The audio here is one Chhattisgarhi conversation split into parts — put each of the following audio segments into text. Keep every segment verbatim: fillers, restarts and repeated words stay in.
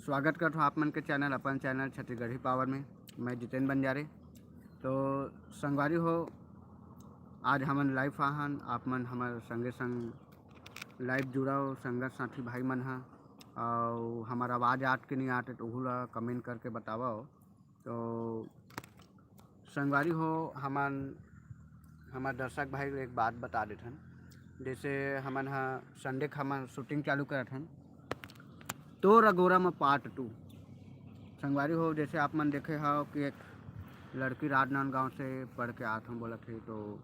स्वागत करत हूँ आप मन के चैनल, अपन चैनल छत्तीसगढ़ी पावर में। मैं जितेंद्र बंजारे। तो संगवारी हो, आज हमन लाइव आहन, आप मन हमर संगे संग लाइव जुड़व, संगत साथी भाई मन ह, अउ हमर आवाज़ आत के नहीं आत, तो ओहू ला कमेंट करके बतावव। तो संगवारी हो, हमन हमर दर्शक भाई ल एक बात बता देथन, जैसे हमन ह संडे के हमन शूटिंग चालू करत हन, तोर अगोरा म पार्ट टू। संगवारी हो, जैसे आप मन देखे हव कि एक लड़की राजनांदगांव से पढ़ के आत हूँ बोलत हे, तो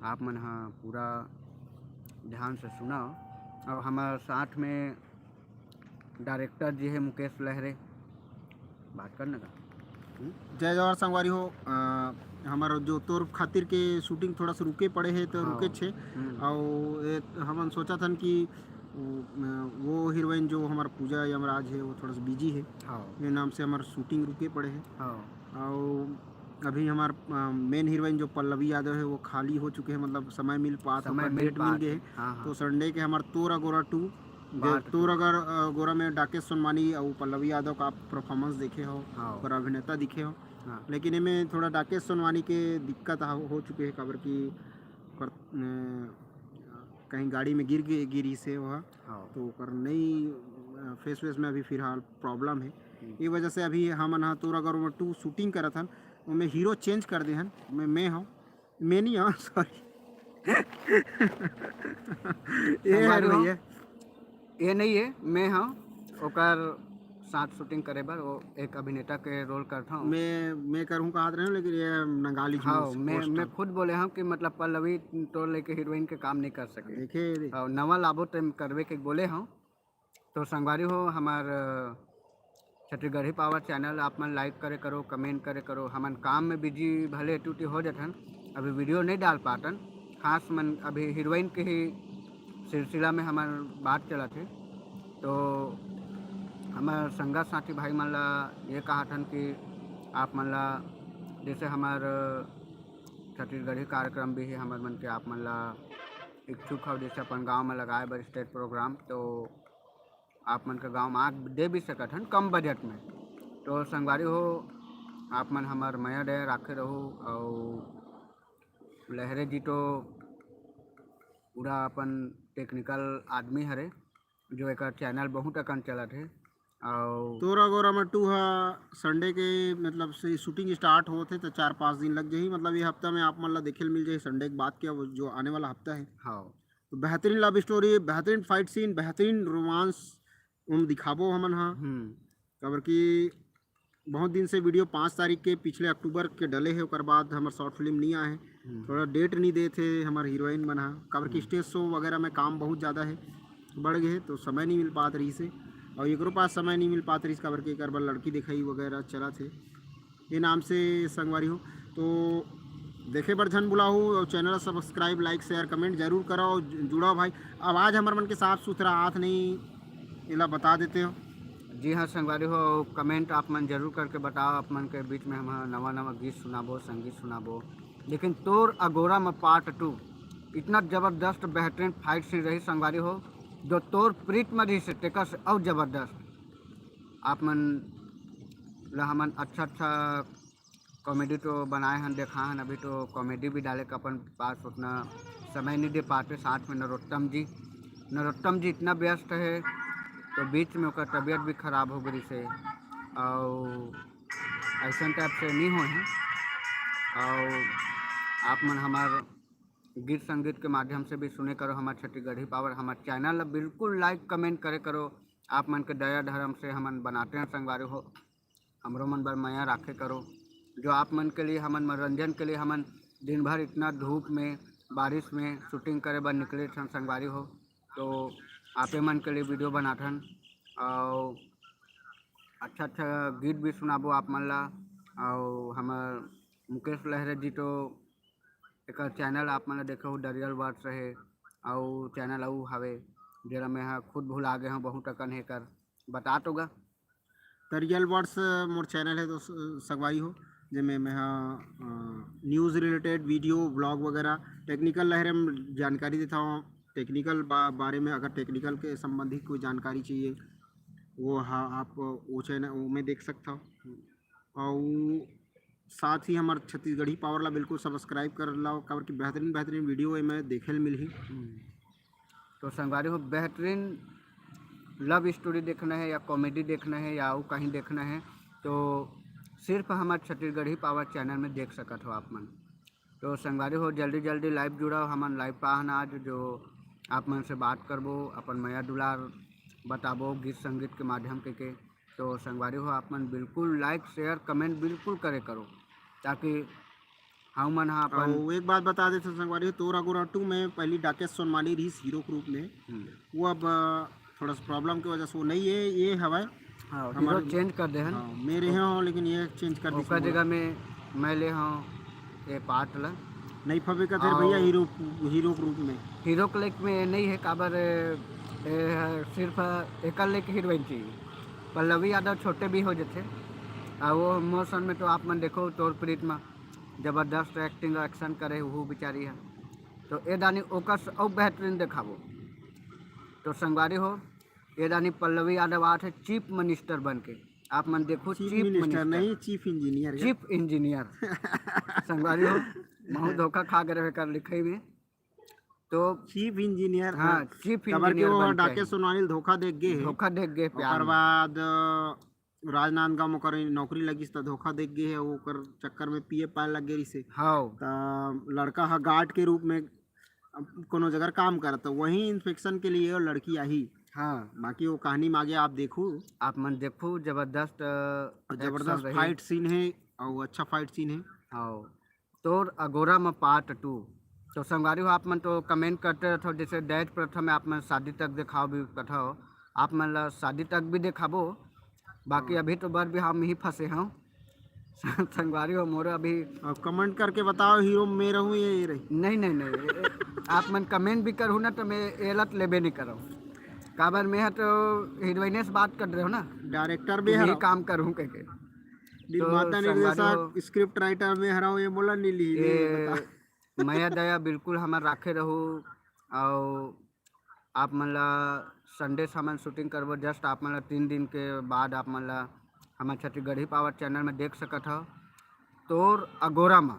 आप मन ह पूरा ध्यान से सुनव। और हमारे साथ में डायरेक्टर जी है मुकेश लहरे, बात करने का। हम्म? जय जोहार संगवारी हो। अ, हमार जो तोर खातिर के शूटिंग थोड़ा सा रुके पड़े है, तो हाँ। रुके छे। हम्म। और एक हमन सोचा थन कि वो, अ, वो हीरोइन जो हमार पूजा यमराज है, वो थोड़ा सा बिजी है। हाँ। ये नाम से हमार शूटिंग रुके पड़े है। हाँ। और अभी हमार, अ, मेन हीरोइन जो पल्लवी यादव है, वो खाली हो चुके हैं, मतलब समय मिल पात, समय ओकर मिल डेट मिल पात गए है। है। हाँ, हाँ। तो संडे के हमार तोर अगोरा टू, जे बात तोर तो। अगर, अ, गोरा में डाकेश सोनवानी और पल्लवी यादव का आप परफॉर्मेंस देखे हो, हाँ। ओकर अभिनेता दिखे हो। हाँ। लेकिन एमे थोड़ा डाकेश सोनवानी के दिक्कत हो, हो चुके है, काबर कि ओकर, अ, कहीं गाड़ी में गिर गे-, गिरी से वह, हाँ। तो ओकर नई, अ, फेस वेस में अभी फिलहाल प्रॉब्लम है। हम्म। ये वजह से अभी हमन ह तोर अगोरा टू शूटिंग करत हन, ओमे हीरो चेंज कर दे हन, मैं, मैं हूँ, मैं नहीं हूँ, सॉरी। ये है संगवारी हो, भैया। ये नहीं है, मैं हूँ ओकर साथ शूटिंग करे बर, वो एक अभिनेता के रोल करता हूँ। मैं, मैं करूँ कहत रहे हूँ, लेकिन ये नंगाली हाँ, झूठ मैं, पोस्ट मैं है। खुद बोले हूँ कि मतलब पल्लवी तो लेके हीरोइन के काम नहीं कर सके। देखे रे। और नवा लाबो तो करबे के बोले हूँ। तो संगवारी हो, हमार, अ, छत्तीसगढ़ी पावर चैनल आप मन लाइक करे करो, कमेंट करे करो। हमन काम में बिजी भले टूटी हो जाथन, अभी वीडियो नहीं डाल पातन। खास मन अभी हीरोइन के ही सिलसिला में हमर बात चलत हे। तो हमर संगत साथी भाई मन ला ये कहत हन कि आप मन ला, जैसे हमर छत्तीसगढ़ी कार्यक्रम भी है, हमर मन के आप मन ला इच्छुक हो जैसे अपन गांव में लगाए बर स्टेज प्रोग्राम, तो आप मन के गांव में आग दे भी सकत हन कम बजट में। तो संगवारी हो, आप मन हमर मया दया राखे रहू। और लहरे जी तो पूरा अपन टेक्निकल आदमी हरे, जो एकर चैनल बहुत अकन चलत हे। और तोर अगोरा में टू हा संडे के मतलब से शूटिंग स्टार्ट होत हे, तो चार पाँच दिन लग जाही। मतलब ये हफ्ता में आप मन ला देखे ल मिल जाही संडे के बाद के, अब जो आने वाला हफ्ता है। हाँ। तो बेहतरीन लव स्टोरी, बेहतरीन फाइट सीन, बेहतरीन रोमांस उन दिखाबो हमन हा। हम्म। काबर कि बहुत दिन से वीडियो पाँच तारीख के, पिछले अक्टूबर के डले हे, ओकर बाद हमर शॉर्ट फिल्म नहीं आए हे। हम्म। थोड़ा डेट नहीं देत हे हमर हीरोइन मन हा, काबर कि हम्म। स्टेज शो वगैरह में काम बहुत ज़्यादा है, बढ़ गए हे, तो समय नहीं मिल पात रहिस हे। और एकरो पास समय नहीं मिल पात रहिस, काबर कि एकर बर लड़की दिखाई वगैरह चलत हे। ये नाम से संगवारी हो, तो देखे बर झन भुलाहू और चैनल सब्सक्राइब, लाइक, शेयर, कमेंट जरूर करो और जु-, जुड़ो भाई। आवाज़ हमर मन के साफ सुथरा आत नहीं, एला बता देते हो। जी हाँ संगवारी हो, कमेंट आप मन जरूर करके बताओ, आप मन के बीच में हम नवा नवा गीत सुनाबो, संगीत सुनाबो। लेकिन तोर अगोरा में पार्ट टू इतना जबरदस्त बेहतरीन फाइट सीन रही संगवारी हो, जो तोर प्रीत में रही से तेकर से और जबरदस्त। आप मन ला हमन अच्छा अच्छा कॉमेडी तो बनाए हन, देखा हन, अभी तो कॉमेडी भी डाले के अपन पास उतना समय नहीं दे पाते। साथ में नरोत्तम जी, नरोत्तम जी इतना व्यस्त है, तो बीच में ओकर तबीयत भी खराब हो गई से, और ऐसा टाइप से नहीं हो है। और आप मन हमार गीत संगीत के माध्यम से भी सुने करो हमार छत्तीसगढ़ी पावर। हमार चैनल ला बिल्कुल लाइक कमेंट करे करो। आप मन के दया धर्म से हमन बनाते हैं संगवारी हो, हमरो मन बर मया राखे करो। जो आप मन के लिए, हमन मनोरंजन के लिए, हमन दिन भर इतना धूप में, बारिश में शूटिंग करे बर निकले थन संगवारी हो, तो आपे मन के लिए वीडियो बनाथन। और अच्छा अच्छा गीत भी सुनाबो आप मन ला। और हमर मुकेश लहरे जी तो एकर चैनल आप मन ला देखे हो, डरियल वर्ड्स रहे, और चैनल अउ हवे, जेला मैं ह खुद भुला गे हूँ, बहुत अकन हे कर बता तो गा। डरियल वर्ड्स मोर चैनल है दोस्त, संगवारी हो, जेमे मैं ह, अ, न्यूज़ रिलेटेड वीडियो, व्लॉग वगैरह, टेक्निकल लहरे में जानकारी देता हूँ। टेक्निकल बा-, बारे में अगर टेक्निकल के संबंधी कोई जानकारी चाहिए, वो हा आप वो चैनल वो में देख सकता हो। और साथ ही हमारे छत्तीसगढ़ी पावर ला बिल्कुल सब्सक्राइब कर लाओ, काबर कि बेहतरीन बेहतरीन वीडियो एमे देखे ल मिलही। तो संगवारी हो, बेहतरीन लव स्टोरी देखना है या कॉमेडी देखना है या अउ कहीं देखना है, तो सिर्फ हमारे छत्तीसगढ़ी पावर चैनल में देख सकत हो आप मन। तो संगवारी हो, जल्दी जल्दी लाइव जुड़ो, हमन लाइव पाहन आज जो आप मन से बात करबो, अपन मया दुलार बताबो गीत संगीत के माध्यम के, के। तो संगवारी हो, आप मन बिल्कुल लाइक, शेयर, कमेंट बिल्कुल करे करो, ताकि हम मन हा अपन और एक बात बता देते संगवारी हो, तोर अगोरा टू में पहली डाकेश सोनमाली रही हीरो के रूप में। हम्म, वो अब अ, थोड़ा सा प्रॉब्लम की वजह से वो नहीं है, ये हवा हाँ, हमारे- हीरो चेंज कर दे हन। हाँ, मेरे हैं हो, लेकिन ये चेंज कर दी ओकर जगह में मैं ले हूँ ये पार्ट ला। नहीं फबे का थे आओ। भैया, हीरो हीरो के रूप में। हीरो के लेक में ये नहीं है, काबर ए, ए, सिर्फ एकर लेक हीरोइन चाहिए। पल्लवी यादव छोटे भी हो जथे। आ वो मोशन में तो आप मन देखो, तोर प्रीत में जबरदस्त एक्टिंग एक्शन करे वो बेचारी है। तो ए दानी ओकर से अउ बेहतरीन देखाबो। तो संगवारी हो, ए दानी पल्लवी यादव आत है चीफ मिनिस्टर बन के। आप मन देखो, चीफ चीफ मिनिस्टर मिनिस्टर नहीं, चीफ इंजीनियर। Chief engineer. संगवारी हो, महू धोखा खा गए रहे कर लिखे में। तो चीफ इंजीनियर। हाँ, चीफ काबर के इंजीनियर वो बन के डाकेश सोनमाली धोखा देख गए है। धोखा देख गए प्यार ओकर में। बाद अ, राजनांदगांव में ओकर नौकरी लगिस त धोखा देख गए है, ओकर चक्कर में पिए पाए लग गए से। हाँ, त लड़का ह गार्ड के रूप में अब कोनो जगह काम करत, वहीं इंस्पेक्शन के लिए वो लड़की आही। हाँ, बाकी वो कहानी में आगे आप देखू। आप मन देखो, जबरदस्त अ, और जबरदस्त action रही। फाइट सीन है और अच्छा फाइट सीन है। हाँ, तोर अगोरा में पार्ट टू। तो संगवारी हो, आप मन तो कमेंट करते रहते हो, जैसे दहेज प्रथा में आप मन शादी तक दिखाओ भी कथो, आप मन ला शादी तक भी दिखाबो। बाकी अभी तो बर भी हम ही फंसे हूँ। संगवारी हो, मोर अभी अब कमेंट करके बताओ, हीरो मैं रहूँ या ये रही। नहीं, नहीं, नहीं, ए, ए, आप मन कमेंट भी करूँ ना, तो मैं एलत लेबे नहीं करूँ। काबर मैं ह तो हीरोइने से बात कर रहे हो ना, डायरेक्टर भी यही है, काम करूँ कह के। निर्माता, संगवारी निर्देशक, हो। स्क्रिप्ट राइटर में हराओ, ये मोला नहीं ली, नहीं ए, बता। मया दया बिल्कुल हमर राखे रहू। और आप मन ला संडे से हमन शूटिंग करबो, जस्ट आप मन ला तीन दिन के बाद आप मन ला हमर छत्तीसगढ़ी पावर चैनल में देख सकत हो। तोर अगोरा में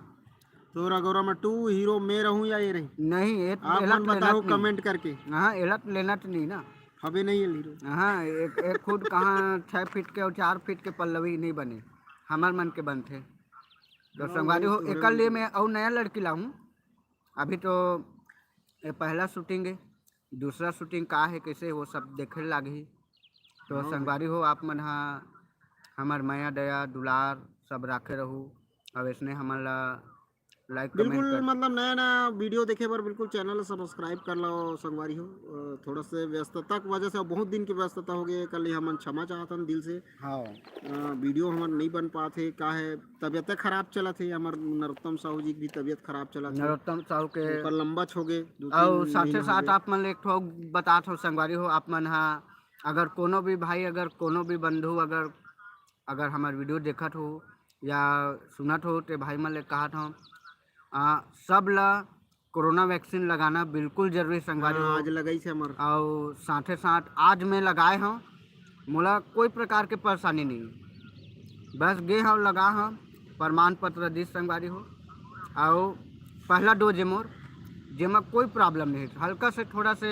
तोर अगोरा में टू, हीरो मैं रहूँ या ये रही। नहीं, ये आप एलत मन लेना बताओ तो नहीं। कमेंट करके। हाँ, एलत लेना तो नहीं ना। हबे नहीं है हीरो। हाँ, एक, एक खुद कहाँ छः फीट के और चार फीट के पल्लवी नहीं बने, हमर मन के बनथे। तो हाँ, संगवारी वही हो, तो एकर लिए मैं अउ नया लड़की लाऊँ। अभी तो ये पहला शूटिंग है, दूसरा शूटिंग का है, कैसे, वो सब देखे लागही। तो हाँ। संगवारी हो, आप मन हा हमर मया दया दुलार सब राखे रहू। अब इसने हमन ला लाइक कमेंट बिल्कुल, कर मतलब नया नया वीडियो देखे बर बिल्कुल चैनल ला सब्सक्राइब कर लो संगवारी हो। अ, थोड़ा से व्यस्तता की वजह से, बहुत दिन की व्यस्तता हो गई, कल हमन क्षमा चाहतन दिल से। हाँ, अ, वीडियो हमर नहीं बन पात हे, का है तबियत खराब चलत हे, हमर नरोत्तम साहू जी की भी तबियत खराब चलत हे। नरोत्तम साहू के ओकर लंबा हो गए, दो और तीन साथे महीना हो साथ गए। आप मन ले एक ठो बतात हो संगवारी हो, आप मन हा अगर कोनो भी भाई, अगर कोनो भी बंधु अगर अगर हमार वीडियो देखत हो या सुनत हो, ते भाई मन ले कहत हो, आ, सब ला कोरोना वैक्सीन लगाना बिल्कुल जरूरी संगवारी हाँ, हो। आज लगाई से हमर। और साथे साथ आज मैं लगाए हूँ, मोला कोई प्रकार के परेशानी नहीं, बस गे हूँ लगा हूँ, प्रमाण पत्र दिस संगवारी हो। और पहला डोज है मोर, जेमा कोई प्रॉब्लम नहीं है, हल्का से थोड़ा से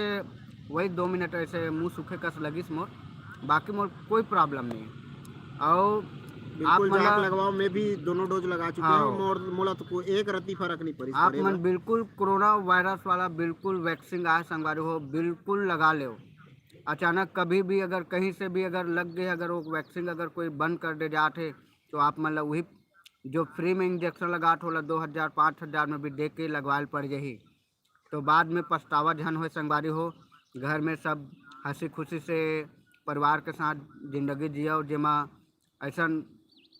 वही दो मिनट ऐसे मुंह सूखे कस लगिस मोर, बाकी मोर कोई प्रॉब्लम नहीं है। और आप बिल्कुल मन जाके ला- लगवाओ, मैं भी दोनों डोज लगा चुके हाँ। हूँ, मोर मोला तो कोई एक रत्ती फर्क नहीं पड़ी। आप मन बिल्कुल कोरोना वायरस वाला बिल्कुल वैक्सीन आए संगवारी हो, बिल्कुल लगा लेव। अचानक कभी भी अगर कहीं से भी अगर लग गए, अगर वो वैक्सीन अगर कोई बंद कर दे जात है, तो आप मन ला वही जो फ्री में इंजेक्शन लगात होला दो हज़ार पाँच हज़ार में भी दे के लगवाए ल पड़ जाही। तो बाद में पछतावा झन होए संगवारी हो, घर में सब हंसी खुशी से परिवार के साथ जिंदगी जियो, जेमा ऐसन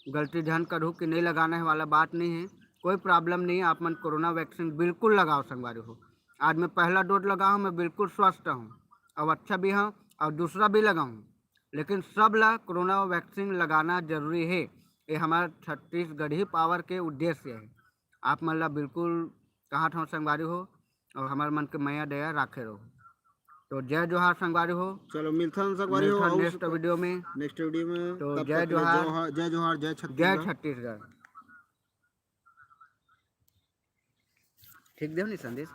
गलती झन करू कि नहीं लगाना है वाला बात नहीं है। कोई प्रॉब्लम नहीं है, आप मन कोरोना वैक्सीन बिल्कुल लगाओ संगवारी हो। आज मैं पहला डोज लगा हूँ, मैं बिल्कुल स्वस्थ हूँ, अब अच्छा भी हूँ और दूसरा भी लगाऊँ, लेकिन सब ला कोरोना वैक्सीन लगाना जरूरी है। ये हमारा छत्तीसगढ़ी पावर के उद्देश्य है। आप मन ला बिल्कुल कहत हूँ संगवारी हो, और हमारे मन के मया दया राखे रहो। तो जय जोहार संगवारी हो। चलो मिलथन संगवारी हो मिलथन अउ नेक्स्ट वीडियो में। नेक्स्ट वीडियो में। तो तब जय तक के लिए जोहार। जोहार, जय जोहार, जय जय छत्तीसगढ़। छत्तीसगढ़। ठीक देव नहीं संदेश।